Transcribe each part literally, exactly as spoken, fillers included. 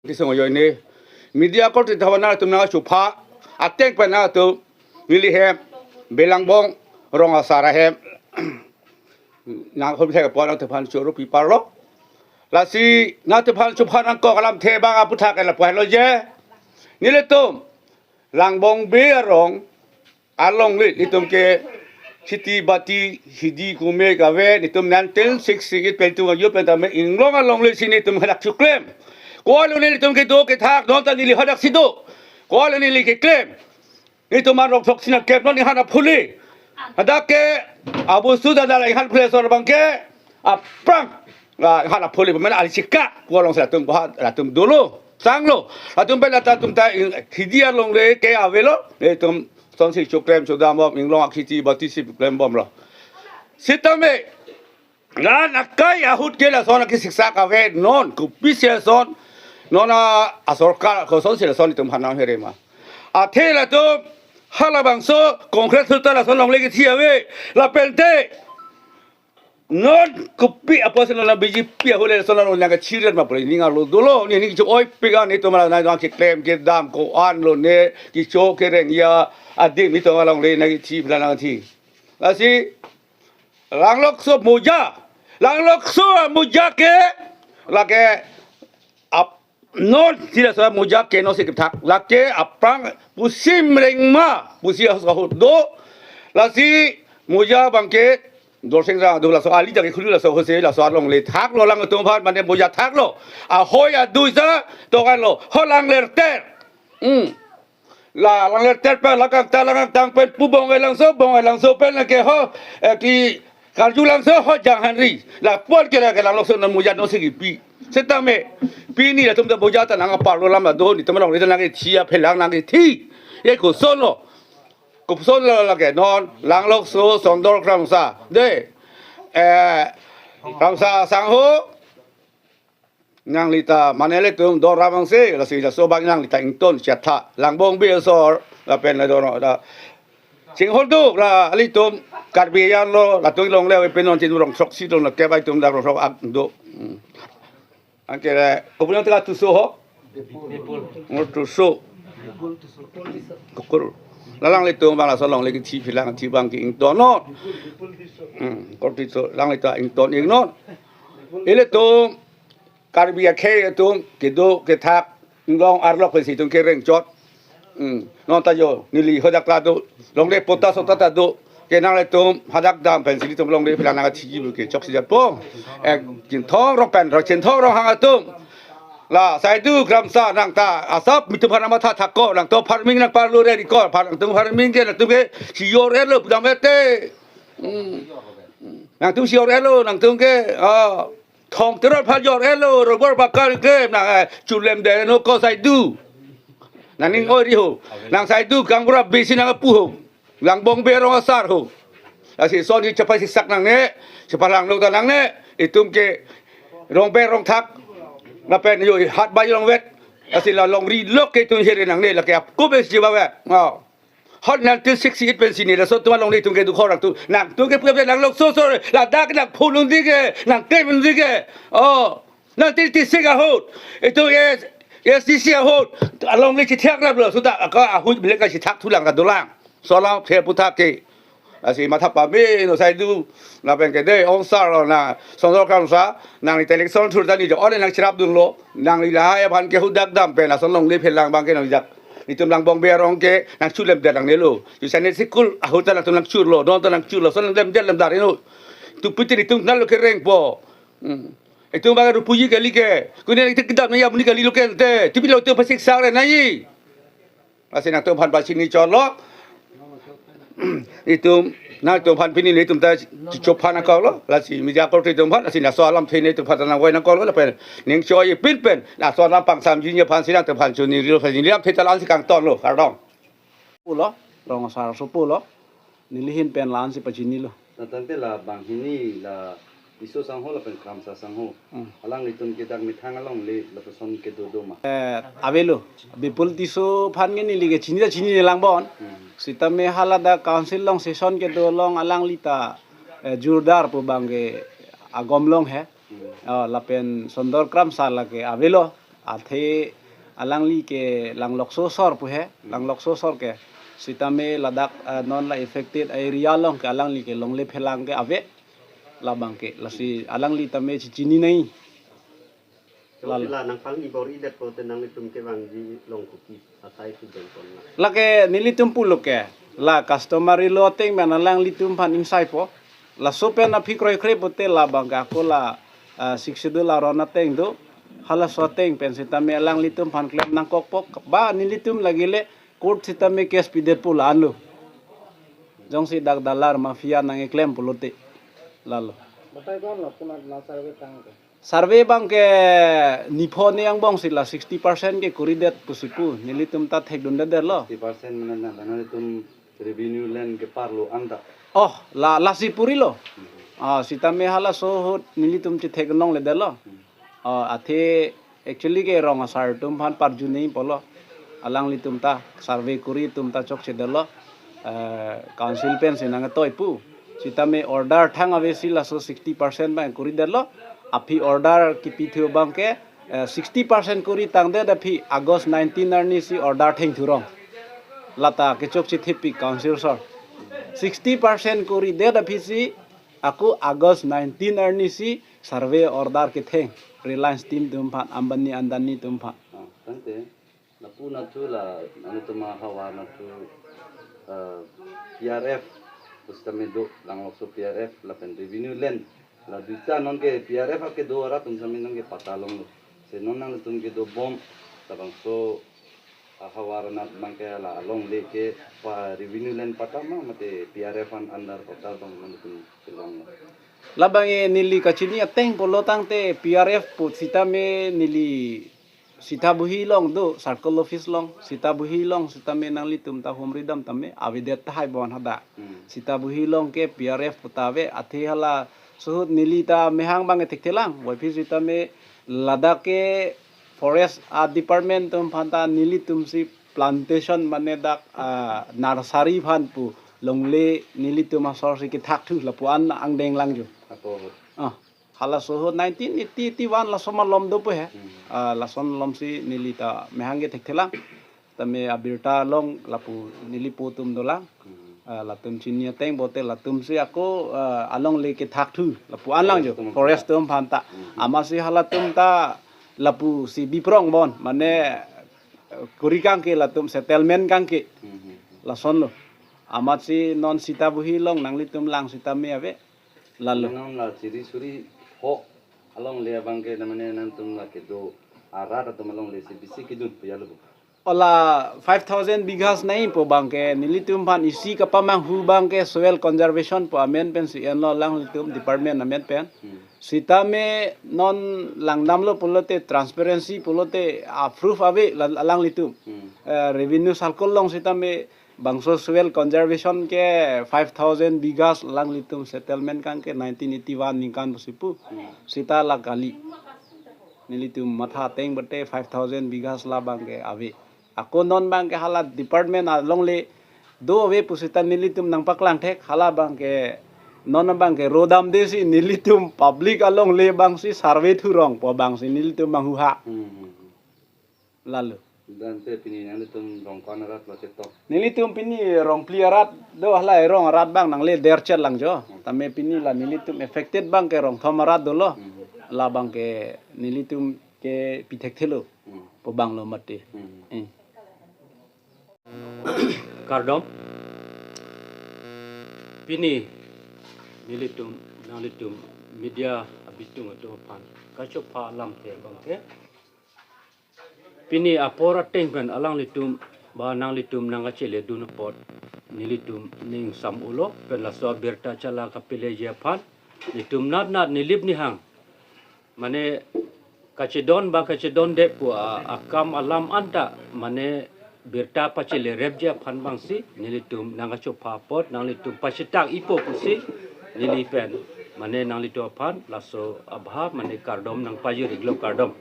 Kisung ajoine media korte thavan nangtum nangchupha ateng pen nangtum neli hem Belangbong rong asar ahem nang hom thek apot nangtumphan choro piparlo. Lasi nangtumphan chupha nangkok alamthe abang aputhak ke lapu-an lo je. Nelitum Langbongbe arong alongle itum ke kheti bati hidi kume kave, itum nineteen sixty-eight pen itum ajo pen tame inglong alongle si itum hadak choklem. Ko-an lo nelitum kedo kethak, non ta neli hadak si do. Ko-an lo neli keklem. Itum arong throksi nangkep non ninghan aphuli. Hadak ke abusu dada la ninghan phule asor abang ke aphrang. La ninghan aphuli pemena ali chika. Ko-an lo si latum baha latum dolo. Sanglo. Latum pen lata atum ta in, hidi alongle ke avelo. Itum sonsi choklem chodam bom, inglong akheti bati si klem bomlo. Sitame, lan akai ahut ke lason akisiksak ave non, kopisi ason, non a, asorkar kosonsi lason itum hanang here ma. Athe latum halabangso Congress sultan lason longle kethi ave, lapente non kopi apotsi non a B J P ahut le lason longle nangkachiren ma pule ning arlo dolo, ne ning cho-oi pik an itum la nangkeklem kedam ko-an lo ne kecho kereng ya adim itum alongle nangkethi pila nangthi. Lasi Langlokso Moja. Langlokso Moja ke lake ap non si laso Moja ke non si kethak. Lake aphrang pusi mereng ma pusi ahut ahut do. Lasi Moja abang ke Dorsing ra do laso ali jagi khulu laso ahutsi laso alongle thaklo, langtumphan mane Moja thaklo. Ahoi adui sa tokan lo. Ho langlerter. Hmm. La langlerter pen lakangta lakangtang pen pu Bongai Langso, Bongai Langso pen lake ho, eh, ki Karju Langso ho Janghanri. Lapu-an ke lake Langlokso non Moja non si kipi. Sitame pini latum ta Moja ta nangparlo alam do, netum alongle ta nangkethi aphelang nangkethi. Ye koson lo. Koson lo lake non Langlokso Sondor Kramsa. De. Eh, Kramsa sangho. Nangli ta mane ilitum doram angse, lasi laso abang nangli ta ington chetha. Langbongbe asor, lapen la dono da. Chinghon do, la ilitum Karbi an lo, latum longle ave pen non tin rong throksi do, la kep itum dak rong throk ak do. Hmm. Anke le, kopi nang teka Tisso ho? Bipul. Ngor Tisso. Bipul Tisso. Kukur. La alanglitum abang laso alongle kethi phelang thi abang ke ington non. Hmm, Ngor Tisso, alangli ta ington ik non. Ilitum Karbi akhei atum kedo kethak inglong arlok pensi itum kereng chot. Hmm. Non ta jo neli hadak ta do, longle pota sota ta do. Ke nanglitum hadak dam pensi itum longle phelang nangkathi bu ke choksi japo. Eh, Chinthong Rongpen, Chinthong Ronghang atum. La Saidu Kramsa nang ta asap netum aphan matha thakko, nangtum farming nangparlo re ikor, nangtum farming ke nangtum ke si jor-etlo pudam ete. Hmm. Nangtum si jor-etlo, nangtum ke, ah, Thong Terot aphan jor-etlo, robor bakal ke, nang, eh, chulem de no ko Saidu. Nang ning oi ri ho. Nang Saidu kangbura besi nangpu ho. Langbongbe arong asar ho. Lasi son hi chepasiksak nangne, chepalanglo ta nangne, itum ke rongbe rongthak. Lapen jo hat bai longvet. Lasi la longri lok ke itum here nangne, lake apko besi bavet. Oh. Hot nineteen sixty-eight pensi ne, laso atum alongle itum ke dukho rang tu. Nangtum ke pupe Langlokso so, ladak nangphu lun di ke, nangklem lun di ke. Oh, nineteen eighty-six ahut. Itum S, S D C ahut. Alongle chithak raplo, sudah aka ahut bilek ka chithak thulang ka dolang. Solang phe puthak ke. Lasi matha pame non Saidu, lapen ke de ong sar lo na, Sondor Kramsa, nangli ta election thur ta ne jo, ole nangcherap dunlo, nangli lahai aphan ke hadak dam pen, lason longle phelang abang ke nang jak. Netum Langbongbe arong ke nangchulem det nangnelo. Ju Sunday school ahut ta nangtum nangchurlo, non ta nangchurlo, son lem det lem dar ino. Tu piti netum nalo kerengpo. Hmm. Itum abang rupuji kali ke. Kune itum kedam nangji amonit kali lo ke ante. Tipi lo itum pasiksak re nangji. Lasi nangtumphan pachini chotlo. Itum, nangtumphan pini netum ta chophan nangkoklo. Lasi media korte atumphan, lasi laso alamthe netumphan ta nangvoi nangkoklo, lapen ning choi pin pen, laso alam pangsamji aphansi nangtumphan choningri lo, pachini alamthe ta la-ansi kangtonlo, kardom. Pulo, rong asar so pulo. Neli ahin pen la-ansi pachinilo. Natangte la banghini la Tisso sangho lapen Kramsa sangho. Hmm. Alanglitum ke dak methang alongle lapuson kedo do ma? Eh, avelo. Bipul Tisso aphan ke neli ke chini ta chini lang bon. Hmm. Sitame hala dak council along session kedo along alangli ta, eh, jurdar pu abang ke agom long he. Hmm. Oh, lapen Sondor Kramsa lake avelo. Athe alangli ke Langlokso asor pu he, Langlokso asor ke. Sitame ladak, eh, non la affected area along ke alangli ke longle phelang ke ave. Labang ke, lasi alangli tame chichinine. Lalo. Sila nangpangni bor-idet ko te nanglitum kevangji along kopi asai si dengkon na. Lake nelitum pulo ke, la customary law ateng pen alanglitum aphan ingsaipo. Laso pen aphi kroikre pote labang ke ako la, ah, Sixth Schedule aron ateng do. Halaso ateng pen sitame alanglitum aphan klem nangkokpo. Ba nelitum lagi le court sitame case pidet pu la-anlo. Jongsi dak dalar mafia nangkeklem pulote. Lalo. Batai ko-an lo, kuna la survey tang ke? Survey abang ke nipho ni angbong si la sixty percent ke kuridet pusi pu. Nelitum ta thekdundedetlo. Sixty percent mane na, na nelitum revenue land keparlo anta. Oh, la, lasi purilo. Ah, sitame halaso ahut nelitum chethek nongledetlo. Ah, athe actually ke rong asar atum aphan parjune pulo. Alanglitum ta survey kuri atum ta chokchedetlo. Eh, council pensi nangtoi pu. Sitame order thang ave si laso sixty percent abang kuridetlo. Aphi order kipithu abang ke, eh, sixty percent kuri tangdet aphi August nineteen arni si order thengthurong. Lata kechokche thepi council asor. Sixty percent kuridet aphi si ako August nineteen arni si survey order ketheng Reliance team atum aphan, Ambani Adani atum aphan. Ah, tangte. Lapu nathu la, anu tuma havar nathu, eh, P R F, pusitame do Langlokso P R F, lapen revenue land. La duita nonke P R F akedo arat atum sitame nonke patta longlo. Si non nangtum kedobom, labangso ahavar anat abang ke la alongle ke pa revenue land patta ma mate P R F an under patta abang nangtum kelonglo. Labang e neli kachini ateng pulo tangte P R F pu sitame neli Sitabuhi along do, circle office along, Sitabuhi along sitame nanglitum ta humridam tame, avedet tahai bon hadak. Hmm. Sitabuhi along ke P R F pu ta ave, athe halaso ahut neli ta mehang abang thekthe lang, waipi sitame ladak ke forest a department atum aphan ta nelitum si plantation mane dak, ah, nursery aphan pu longle nelitum asor si kethakthu lapu-an angdeng lang jo. Apo. Ah. Halaso ahut nineteen eighty, eighty-one laso malom do pu he. Hmm. Ah, lason malom si neli ta mehang ke thekthe lang. Tame abirta along lapu neli po atum dolang. Hmm. Ah, latum chini ateng pote latum si ako, ah, alongle kethakthu lapu-an lang jo. Forest atum aphan ta. Hmm. Amatsi halatum ta lapu si biprong bon. Mane, eh, kuri kangke latum settlement kangke. Hmm. Lasonlo. Amatsi non Sitabuhi along nanglitum lang sitame ave. Lalo. Non la chiri suri ho alongle abang ke namane nangtum la kedo arat atum alongle si bisi kedun pu ya lo. Ola five thousand bighas nai pu abang ke nelitum aphan isi kapamanghu abang ke soil conservation pu amen pensi enlo alanglitum department amen pen. Hmm. Sitame non langdamlo pulote transparency pulote a proof ave la-, alanglitum. Hmm. Eh, revenue circle along sitame bangso soil conservation ke five thousand bighas alanglitum settlement kangke nineteen eighty-one ningkan pusi pu. Hmm. Sita la kali. Nelitum matha ateng pote five thousand bighas labang ke ave. Ako non abang ke hala department alongle do ave pu sita nelitum nangpaklang thek hala abang ke non abang ke rodamde si nelitum public alongle abang si survey thurong pu abang si nelitum manghuha. Hmm, hmm, hmm. Lalo. Tangte pini nanglitum rong ko-an arat lo chetok? Nelitum pini rong phli arat do, hala erong arat abang nangle derchet lang jo. Hmm. Tame pini la nelitum affected abang ke rong thom arat dolo. Hmm. Labang ke nelitum ke pithekthelo. Hmm. Pu abang lo mati. Hmm. Eh. Kardom. Pini nelitum, nanglitum media abitung atum aphan kachopha alamthe abang ke. Pini apor ateng pen alanglitum ba nanglitum nangkacheledun apot nelitum ning sam ulo pen laso abirta chala kapeleji aphan nelitum natnat Nilip Nihang mane kachedon ba kachedonde pu a-, akam alam anta mane birta pachelerepji aphan abang si nelitum nangkachopha apot nanglitum pachitak ipo pusi neli pen mane nanglitum aphan laso abha mane kardom nangpajir-iklo, kardom.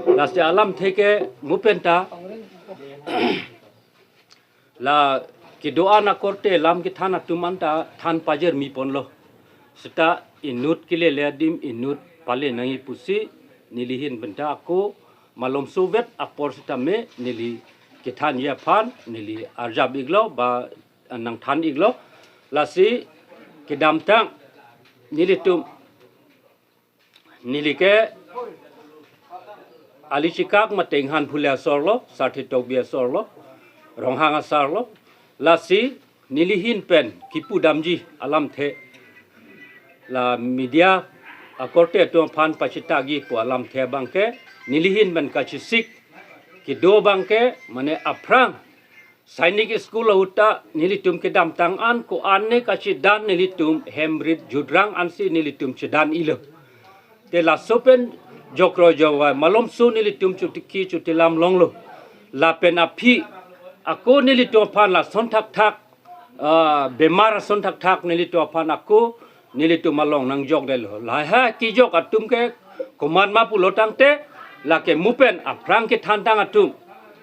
Lasi alamthe ke mu penta la kedo-an akorte lam kethan atum anta than pajirmi ponlo. Seta inut kelele adim inut pale nangji pusi nelihin penta ako malomso vet apor sitame neli kethanji aphan neli arjap iklo ba nangthan iklo. Lasi kedamtang nelitum, neli ke Ali Chikak mate Inghan Phule asor lo, Sarthe Tokbi asor lo, Ronghang asar lo. Lasi nelihin pen kipudamji alamthe, la media akorte atum aphan pachitakji pu alamthe abangke, nelihin pen kachesik kedo abangke, mane aphrang Sainik School ahut ta nelitum kedamtang an ko-an ne kachedan, nelitum hem rit judrang ansi nelitum chedan iklo. Te laso pen jokroi jovai malomso nelitum chotiki chotilam longlo. Lapen aphi ako nelitum aphan lason thakthak, ah, bemar ason thakthak nelitum aphan ako nelitum along nangjokdetlo. Lahai kijok atum ke komat ma pulo tangte, lake mo pen aphrang kethantang atum,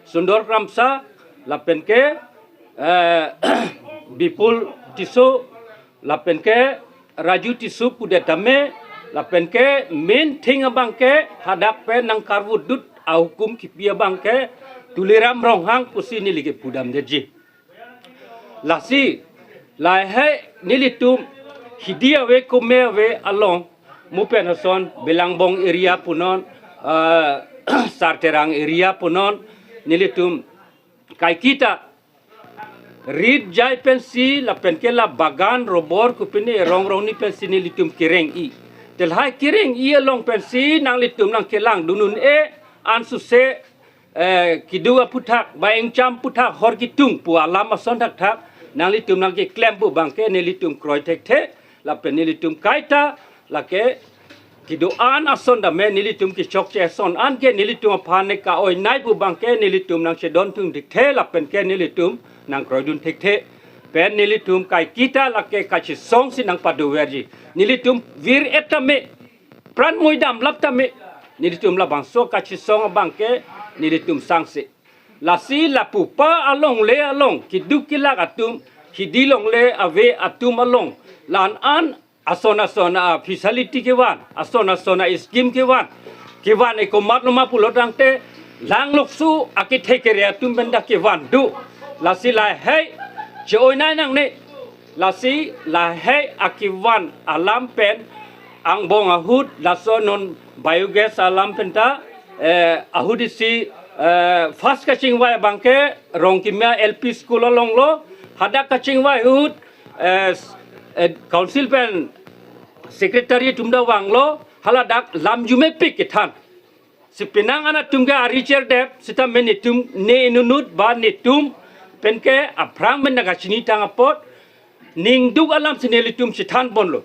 Sundor Kramsa, lapen ke, eh, Bipul Tisso, lapen ke Raju Tisso pudet tame, lapen ke main thing abangke hadak pen nangkarvutdut ahukum kipi abangke Tuliram Ronghang pusi neli kepudamdetji. Lasi lahai nelitum hidi ave kome ave along, mo pen ason Belangbong area punon, ah, Sarterang area punon, nelitum kaiketa rit jai pensi lapen ke la bagan robor kopine rong rong ni pensi nelitum kereng-i. Te lahai kereng-i along pensi nanglitum nangkelangdun un-e, ansose, eh, kedo aphuthak ba ingcham aphuthak hor kitung pu alam ason thakthak nanglitum nangkeklem pu abangke nelitum kroi thekthe, lapen nelitum kaita lake kedo-an ason tame nelitum kechokche ason an ke nelitum aphan ne ka-oinei pu abangke nelitum nangchedon tung thekthe lapen ke nelitum nangkroidun thekthe. Pen nelitum kaiketa lake kachesong si nangpadoverji. Nelitum vir-et tame, pran moi damlap tame, nelitum labangso kachesong abangke nelitum sangse. Lasi lapu pa alongle along keduk kelak atum, hidi longle ave atum along, la-an an ason ason a-facility kevan, ason ason a-scheme kevan, kevan e komatlo ma pulo tangte, langlokso akethe kere atum penta kevan do. Lasi lahai che-oinei nangne. Lasi lahai akevan alam pen angbong ahut, laso non biogas alam penta, eh, ahut isi, eh, first kachingvai abangke Rongkimia L P School along lo, hadak kachingvai ahut, eh, s-, eh, council pen secretary atum ta vanglo, haladak lam arjumepik kethan. Si penang an atum ke ari cherdep, sitame netum ne inutnut ba netum pen ke aphrang pen nangkachinitang apot, ningduk alam si nelitum chethanponlo.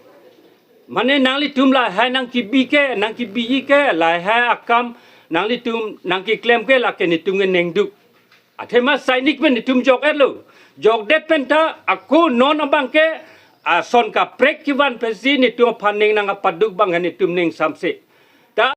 Mane nanglitum lahai nangkebi ke, nangkebiji ke, lahai akam nanglitum nangkeklem ke lake netum ke ningduk. Athema sainik pen netum jok-etlo. Jokdet penta ako non abangke ason kaprek kevan pensi netum aphan ning nangkapaduk abang netum ning samse. Ta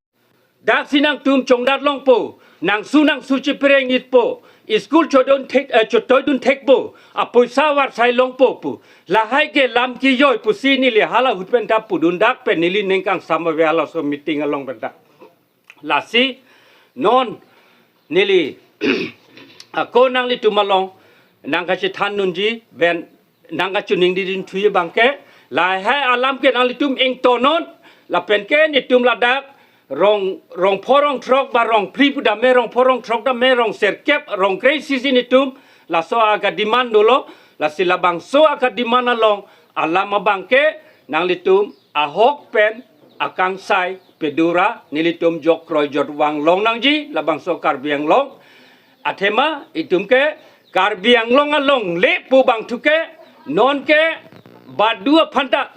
dak si nangtum chongdat longpo, nangsu nangsu chepereng-itpo, school chodon thek, eh, chotoidun thekpo, apoisa varsai longpo pu. Lahai ke lam kejoi pusi neli hala ahut penta pudun, dak pen neli ning kangsam ave halaso meeting along penta. Lasi non neli ako nanglitum along nangkachethan nunji pen nangkachiningri dun thuji abangke, lahai alam ke nanglitum ingtonnon, lapen ke netum ladak rong, rong pho rong throk ba rong phli pu tame, rong pho rong throk tame, rong serkep, rong kre-isi si netum laso aka demand dolo. Lasi labangso aka demand along alam abangke nanglitum ahok pen akangsai pedura nelitum jokroijot vanglong nangji labangso Karbi Anglong. Athema itum ke Karbi Anglong alongle pu abang thu ke non ke badu aphan ta,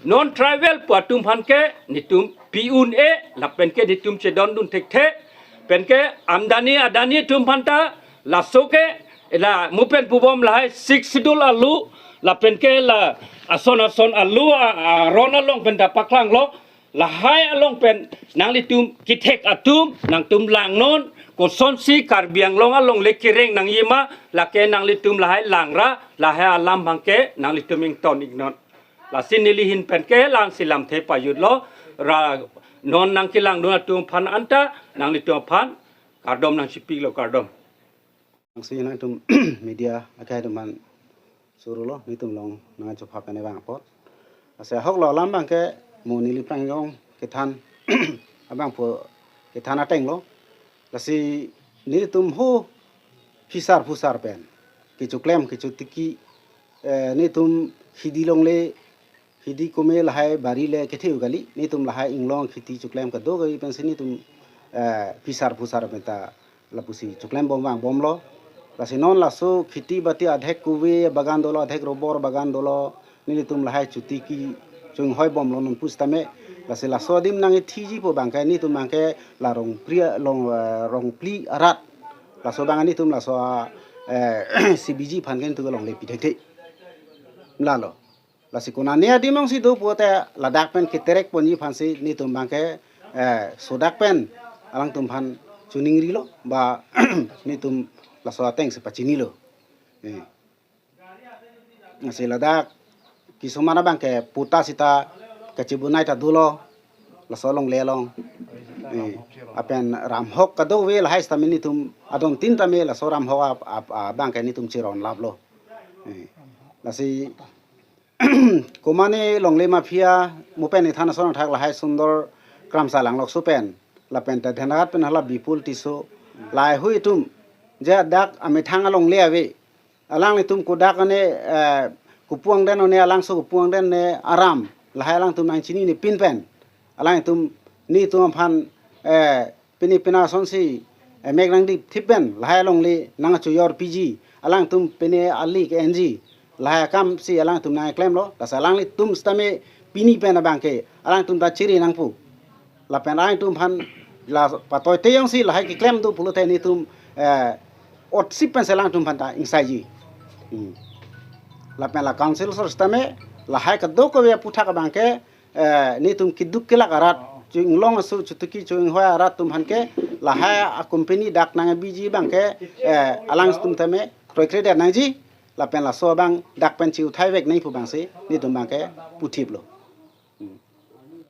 non tribal pu atum aphan ke netum pi un-e lapen ke netum chedondun thekthe. Pen ke Amdani Adani atum aphan ta laso ke, la mo pen pubom lahai Sixth Schedule alo, lapen ke la ason ason alo a, aron along penta paklanglo. Lahai along pen nanglitum kethek atum nangtum langnon, kosonsi Karbi Anglong alongle kereng nangji ma, lake nanglitum lahai langra, lahai alam abangke nanglitum ington iknon. Lasi nelihin pen ke la-an si lamthe pajutlo, ra, Non nangkelangdun atum aphan anta nanglitum aphan kardom nangchipiklo, kardom. Angsi nangtum media akai atum aphan surulo, netum along nangchopha pen abang apot. Lasi ahoklo alam abangke mo neli prangyong kethan abangphu kethan atenglo. Lasi netum ho phisar phusar pen kechoklem kechotiki, eh, netum hidi longle, hidi kome lahai bari le kethe-u kali, netum lahai inglong kheti choklem kadokave pensi netum, eh, phisar phusar pen ta lapusi choklem bom vangbomlo. Lasi non laso kheti bati adhek kove bagan dolo, adhek robor bagan dolo, netum lahai chotiki chonghoi bomlo non pusitame. Lasi laso adim nangkethiji pu abangke netum abangke la Rongpri along, eh, Rongpli arat. Laso abang netum laso, eh, C B G aphan ke netum alongle pi thekthe. Lalo. Lasi konane adim angsi do pulote ladak pen keterek ponji aphansi netum abangke, eh, sodak pen alangtum aphan choningrilo ba netum laso atengsi pachinilo. Eh. Lasi ladak kisomana abangke patta sita kachibunai ta dolo laso alongle along. Eh, lapen ramhok kadokave lahai sitame netum adon tin tame laso ramhok ap, ap, abangke netum chiron laplo. Eh, lasi komane longle mafia mo pen ne than ason athak lahai Sundor Kramsa Langlokso pen lapen ta Dhenrat pen hala Bipul Tisso lahai hui atum je dak amethang alongle ave. Alanglitum kodak ane, eh, kopu angdeng ane alangso kopu angdeng ane aram lahai alangtum nangchinine pin pen. Alangtum netum aphan, eh, pini pina asonsi, eh, mek nangdipthip pen lahai alongle nangchoyor piji. Alangtum pini ali ke-enji. Lahai akamsi alangtum nangklemlo. Lasi alanglitum sitame pini pen abangke alangtum ta chiri nangpo. Lapen alangtum aphan la patoi teyongsi lahai keklem do pulote netum, eh, otsip pensi alangtum aphan ta ingsaiji. Hmm. Lapen la council sor sitame lahai kadokave aphuthak abangke, eh, netum keduk kelak arat, cho-inglong aso chotiki chonghoi arat atum aphan ke lahai a-company dak nangbiji abangke, eh, alangtum tame kroikredet nangji. Lapen laso abang dak pen chiuthai vek nangji pu abangsi netum abangke puthiplo.